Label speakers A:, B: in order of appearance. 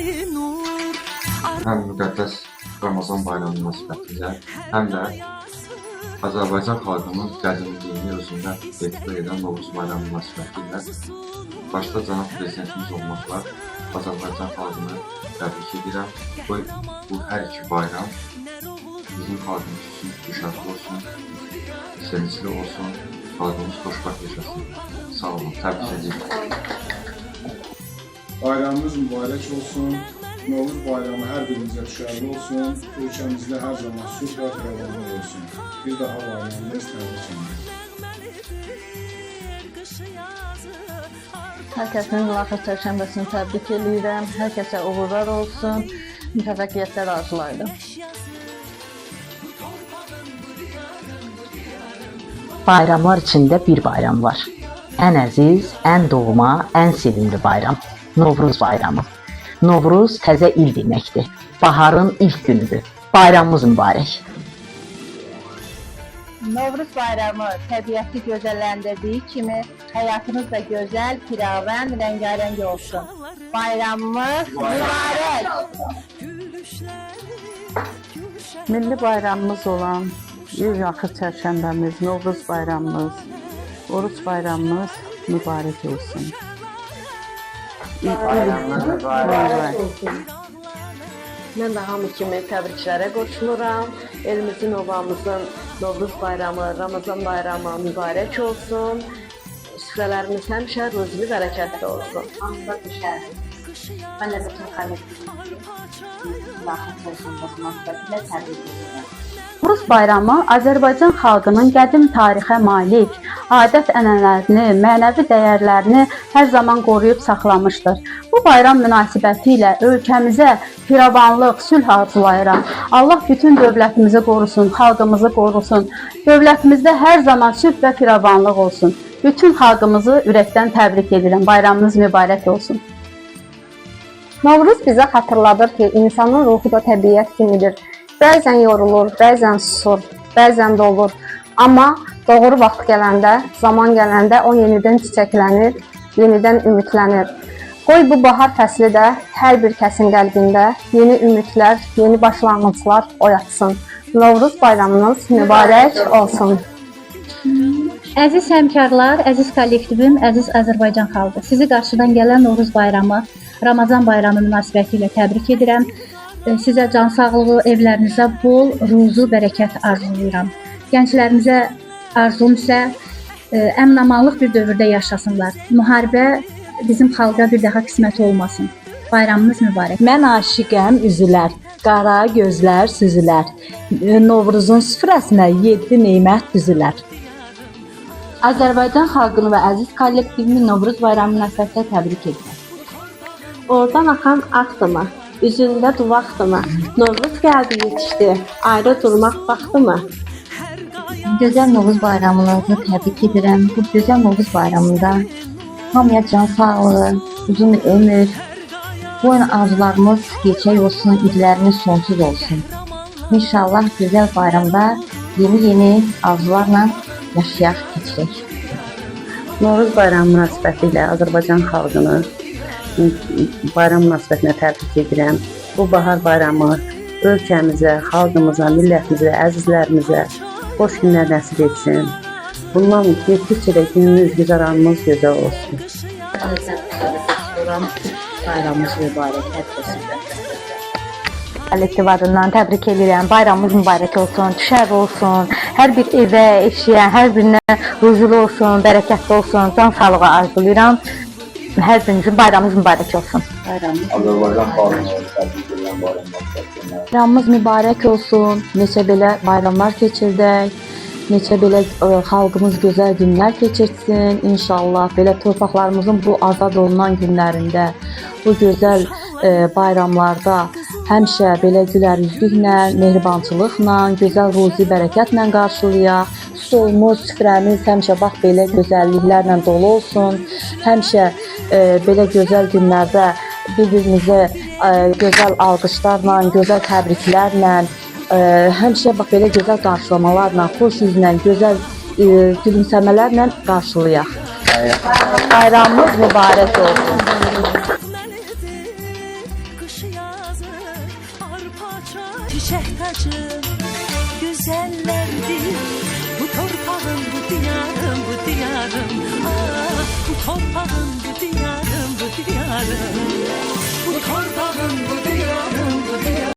A: Həm müqəddəs Ramazan bayramı münasibətilə, həm də Azərbaycan xalqının qədimliyini özündə ehtiva edən Novruz bayramı münasibətilə başda cənab prezidentimiz olmaqla Azərbaycan xalqını təbrik edirəm. Qoy bu hər iki bayram bizim xalqımız üçün düşərli olsun, sevincli olsun, xalqımız xoşbəxt yaşasın. Sağ olun, təbrik edirəm.
B: Bayramınız mübarək olsun. Novruz bayramı hər birimizə düşərli olsun. Ölkəmizdə hər zaman sülh və firavanlıq olsun. Bir daha bayramınız təbrik edirəm.
C: Hər kəsin Münaqişə Çərşənbəsini təbrik eləyirəm. Hər kəsə uğurlar olsun, müvəffəqiyyətlər arzulayıram.
D: Bayramlar içində bir bayram var. Ən əziz, ən doğma, ən sevimli bayram. Novruz bayramı. Novruz təzə il deməkdir. Baharın ilk günüdür. Bayramımız mübarək.
E: Novruz bayramı təbiəti gözəlləndirdiyi kimi həyatımız da gözəl, firavən, rəngarəng olsun. Bayramımız mübarək!
F: Milli bayramımız olan il axır çərşənbəmiz, Novruz bayramımız, Oruc bayramımız mübarək olsun.
G: Bayramınız mübarək
F: olsun.
H: Mən də hamı kimi təbriklərə qoşuluram. Elimizin, obamızın Novruz bayramı, Ramazan bayramı mübarək olsun. Süfrələrimiz həmişə ruzlu, bərəkətli olsun.
I: Hamıda düşərli. Mən də bütün kollektivimizi Münaqişə Çərşənbəsi münasibətilə təbrik edirəm.
J: Novruz bayramı Azərbaycan xalqının qədim tarixə malik adət-ənənələrini, mənəvi dəyərlərini hər zaman qoruyub saxlamışdır. Bu bayram münasibəti ilə ölkəmizə firavanlıq, sülh arzulayıram. Allah bütün dövlətimizi qorusun, xalqımızı qorusun. Dövlətimizdə hər zaman sülh və firavanlıq olsun. Bütün xalqımızı ürəkdən təbrik edirəm. Bayramınız mübarək olsun.
K: Novruz bizə xatırladır ki, insanın ruhu da təbiət kimidir. Bəzən yorulur, bəzən susur, bəzən dolur. Amma doğru vaxt gələndə, zaman gələndə o yenidən çiçəklənir, yenidən ümidlənir. Qoy bu bahar fəsli də hər bir kəsin qəlbində yeni ümidlər, yeni başlanğıclar oyatsın. Novruz bayramınız mübarək olsun.
L: Əziz həmkarlar, əziz kollektivim, əziz Azərbaycan xalqı, sizi qarşıdan gələn Novruz bayramı, Ramazan bayramı münasibəti ilə təbrik edirəm. Sizə can sağlığı, evlərinizə bol ruzu, bərəkət arzulayıram. Gənclərimizə arzum isə əmin-amanlıq bir dövrdə yaşasınlar. Müharibə bizim xalqa bir daha qismət olmasın. Bayramınız mübarək.
M: Mən aşiqəm üzülər, qara gözlər süzülər. Novruzun süfrəsinə 7 nemət düzülər.
N: Azərbaycan xalqını və əziz kollektivimi Novruz bayramı münasibətilə təbrik edirəm.
H: Oradan axan axdımı, üzündə duvaqdımı? Novruz gəldi yetişdi, ayrı durmaq vaxtımı?
O: Gözəl Novruz bayramınızı təbrik edirəm. Bu gözəl Novruz bayramında hamıya can sağlığı, uzun ömür, bu arzularımız gerçək olsun, ümidlərimiz sonsuz olsun. İnşallah gözəl bayramda yeni-yeni arzularla yaşayaq, keçirək.
F: Novruz bayramı münasibəti ilə Azərbaycan xalqını bayram münasibətinə təbrik edirəm. Bu bahar bayramı ölkəmizə, xalqımıza, millətimizə, əzizlərimizə xoş günlər nəsib etsin. Bundan getdikcə də günümüz, güzəranımız gözəl olsun.
D: Bayramımız mübarək hər kəsin.
E: Kollektiv adından təbrik edirəm. Bayramımız mübarək olsun, düşər olsun. Hər bir evə, eşiyə, hər birinə huzurlu olsun, bərəkətli olsun. Can sağlığı arzulayıram. Hər birinizin bayramınız mübarək olsun.
P: Azərbaycan xalqını təbrik edirəm bayram münasibətilə.
M: Bayramımız mübarək olsun. Neçə belə bayramlar keçirdək. Neçə belə xalqımız gözəl günlər keçirsin. İnşallah belə torpaqlarımızın bu azad olunan günlərində, bu gözəl bayramlarda həmişə belə gülər üzlüklə, mehribançılıqla, gözəl ruzi bərəkətlə qarşılayaq. Stolumuz, süfrəmiz həmişə bax belə gözəlliklərlə dolu olsun. Həmişə belə gözəl günlərdə bir-birimizə gözəl alqışlarla, gözəl təbriklərlə, həmişə bax belə gözəl qarşılamalarla, xoş üzlə, gözəl gülümsəmələrlə qarşılayaq. Bayramımız mübarək olsun.
Q: Çiçək tacı güzellerdir. Bu torpağın, bu diyarın, bu diyarım. Ah, bu torpağın, bu diyarın, bu diyarım. Bu torpağın, bu